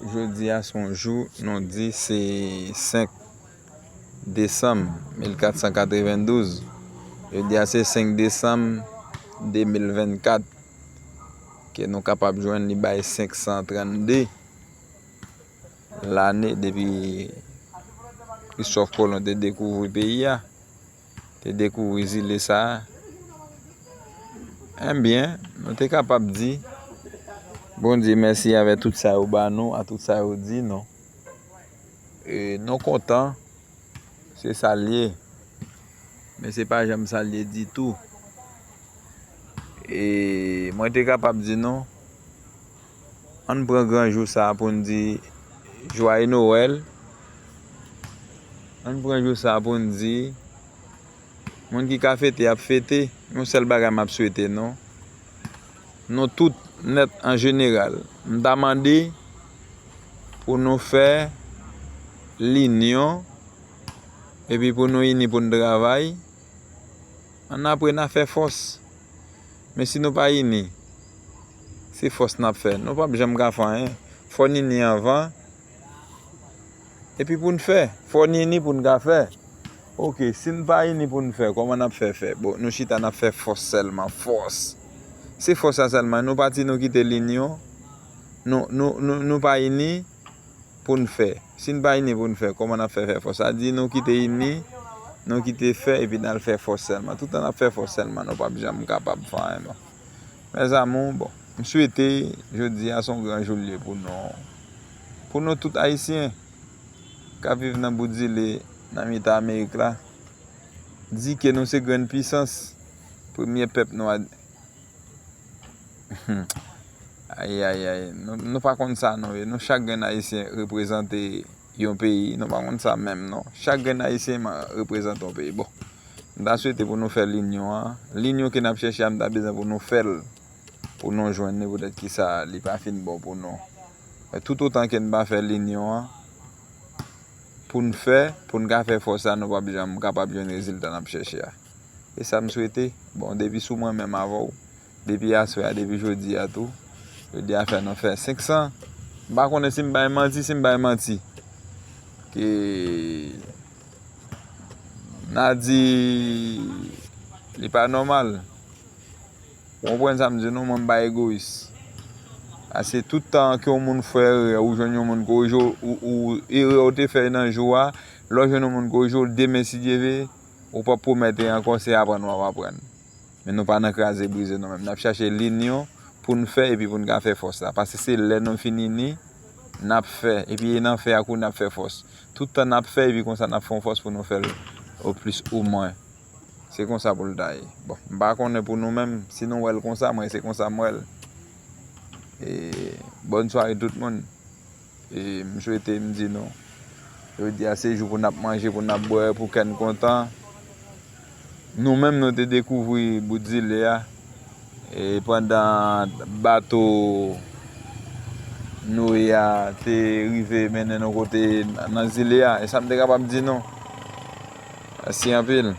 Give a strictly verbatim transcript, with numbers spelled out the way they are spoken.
Jodi a se yon jou, nou di se senk desanm mil kat san katrevendouz. Jodi a se senk desanm de mil vennkat, ke nou kapab jwenn li bay senk san trannde lane depi Kristòf Kolon te dekouvri peyi a, te dekouvri zile sa a. Enbyen, nou te kapab di Bondye mèsi avè tout sa yo ba nou, a tout sa yo di nou. E nou kontan, se sa l ye. Men se pa janm sa l ye ditou. E mwen te kapab di nou, ann pran gran jou sa a pou n di Jwaye Nowèl. Ann pran jou sa a pou n di, moun ki ka fete, ap fete. Yon sèl bagay m ap swete nou, nou tout nèt an jeneral, m ta mande pou nou fè linyon, epi pou nou ini pou n travay. Annapre, n a fè fòs. Men si nou pa ini, se fòs n ap fè. Nou p ap janm ka fè anyen. Fò n ini anvan. Epi pou n fè, fò n ini pou n ka fè. Oke, si n pa ini pou n fè, kòman n ap fè fè? Bon, nou chita, n ap fè fòs sèlman, fòs. Se fòs la sèlman. Nou pati, nou kite linyon. Nou, nou, nou, nou pa ini pou n fè. Si n pa ini pou n fè, kòman n ap fè fè fòs? Sa di nou kite ini, nou kite fè, epi n al fè fòs sèlman. Toutan n ap fè fòs sèlman, nou p ap janm kapab fè anyen, non. Mèzamou, bon, m swete jodi a se yon gran jou l ye pou nou. Pou nou tout Ayisyen k ap viv nan bout zile nan mitan Amerik la, di ke nou se grenn pisans, premye pèp nou a. Ayayay, nou, nou pa konn sa non, e nou chak grenn Ayisyen reprezante yon peyi, nou pa konn sa menm non. Chak grenn Ayisyen ma-, reprezante yon peyi. Bon, m ta swete pou nou fè linyon an. Linyon ke n ap chèche a, m ta bezwen pou nou fè l, pou nou jwenn li, poutèt kisa li pa fin bon pou nou. Men tout otan ke n pa fè linyon an, pou n fè, pou n ka fè fòs la, nou p ap janm kapab jwenn rezilta n ap chèche a. E sa m swete. Bon, depi sou mwen menm avè w, depi aswè a, depi jodi a tou, jodi a fè nou fè senk san. M pa konnen si m bay manti, si m bay manti. Ke n a di li pa nòmal. Ou konprann sa m di nou, mwen m pa egoyis. Paske tout tan ke yon moun fè erè, ou jwenn yon moun korije w, ou, ou, erè w te fè nan jou a, lè w jwenn yon moun korije w, demen si Dye ve, ou p ap pwomèt erè ankò, se aprann w ap aprann. Men nou pa nan kraze brize nou menm. N ap chache linyon pou n fè epi pou n ka fè fòs la. Paske se lè nou fin ini, n ap fè. Epi e nan fè a kou n ap fè fòs. Tout tan n ap fè epi konsa n ap fè yon fòs pou nou fè l o plis ou mwen. Se konsa pou l ta ye. Bon, m pa konnen pou nou menm, si nou wè l konsa, mwen se konsa m wè l. E, bòn sware tout moun. E, m swete m di nou, jodi a se jou pou n ap manje, pou n ap bwè, pou kè n kontan. Nou menm nou te dekouvri bout zile a. E pandan bato Noye a te rive mennen nou kote nan zile a. E sa m te kapab di nou. Mèsi anpil.